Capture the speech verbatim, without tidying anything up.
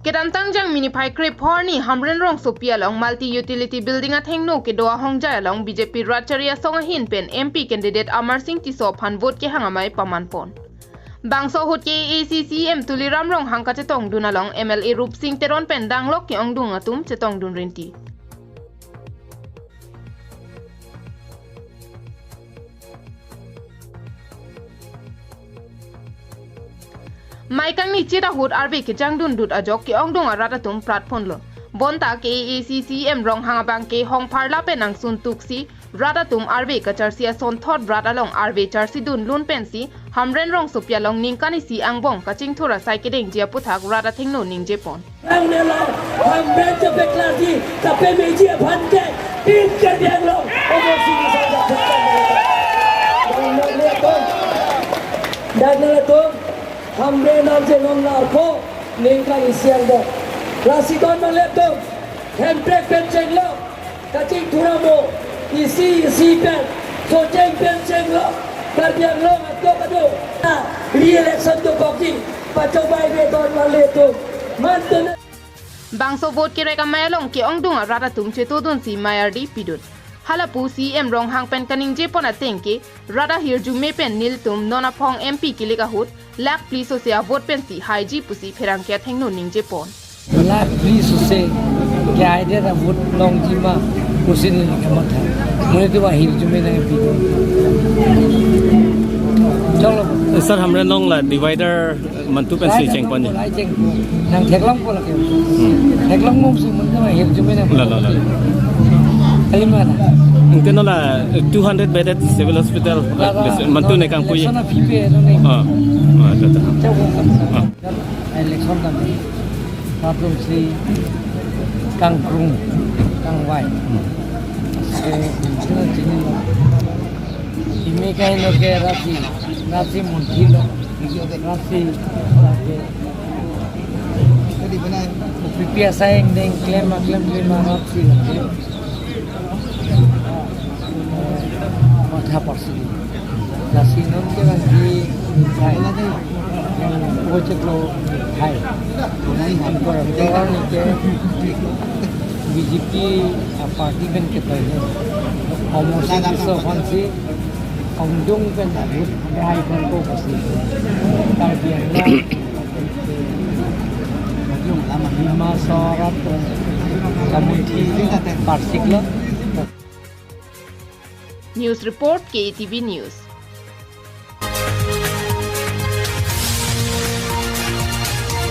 Kedamtang Jangmi niphai krepho arni Hamren rongsopi along multi utility building athengno kedo ahongjai along B J P rat chari asong ahin pen M P candidate Amarsing Tisso aphan vote kehang amei pamanpon. Bangso ahut K A A C C E M Tuliram Ronghang kachetongdun along M L A Rupsing Teron pen danglok ke-ongdung atum chetongdun rinti. Mei kangni chit ahut arve kejangdundut ajok ke-ongdung arat atum pratponlo. Bonta K A A C C E M Ronghang abangke hongpharla pen angsun tuksi rat atum arve kacharsi asonthot rat along arve charsidun lun pensi Hamren rongsopi along ningkan isi angbong kachingthur asai kedengji aputhak rat athengno ningjepon. Ang nelo, Hamren chepeklarji, kapemeji aphan ke, pin ke biang lo, omo sini saja. Dak nelo to, Hamren arje non larpo, ningkan isi angbong. Lasi don mangle to, Hemprek pen chenglo, kachingthur amo, isi isi pen, socheng pen chenglo, Karbi Anglong ato kado, re-election dokokji, pachobei ve don mangle to, mantun. Bangso vote kerek amei along ke-ongdung arat atum chetodunsi mei ardi pidun. Halapu C E M Ronghang pen kaningjepon ateng ke, rat ahirjume pen nelitum non aphong M P kilik ahut, lakh phli sose avote pensi haiji pusi pherangke athengno ningjepon. Lakh phli sose ke aide ra vote longji ma pusi neli kamatha. Monit atum ahirjume nang M P. Cholo. Sir, Hamren along la divider mantu pensi chengponji. Nang theklongpo lake. Hmm. Theklong mumsi mantu ma hirjume nang. La, la, la. Kali mana? Mungkin la two hundred bedded civil hospital, la, la, mantu la, ne kangpuji. Election aphi pen nang. Ah. Ah, ta, ta. Chau. Ah. Election kami. Patung si kangkrung, kangvai. Hmm. So, chini lo. Imi kaino ke rasi, rasi munthi lo, rasi, rasi. P P S I angdeng klem, klem, klem, rasi. Matha parsi. Lasi non ke bang di, hai. Yang ojek lo, hai. Yang koran, koran ke. B J P, ah, party pen ke pai. Omo sing so fansi, ongdung pen, hai pen ko pasi. Karbi Anglong, lima sorat, kamunthi, parsik lo. News report, K A T V News.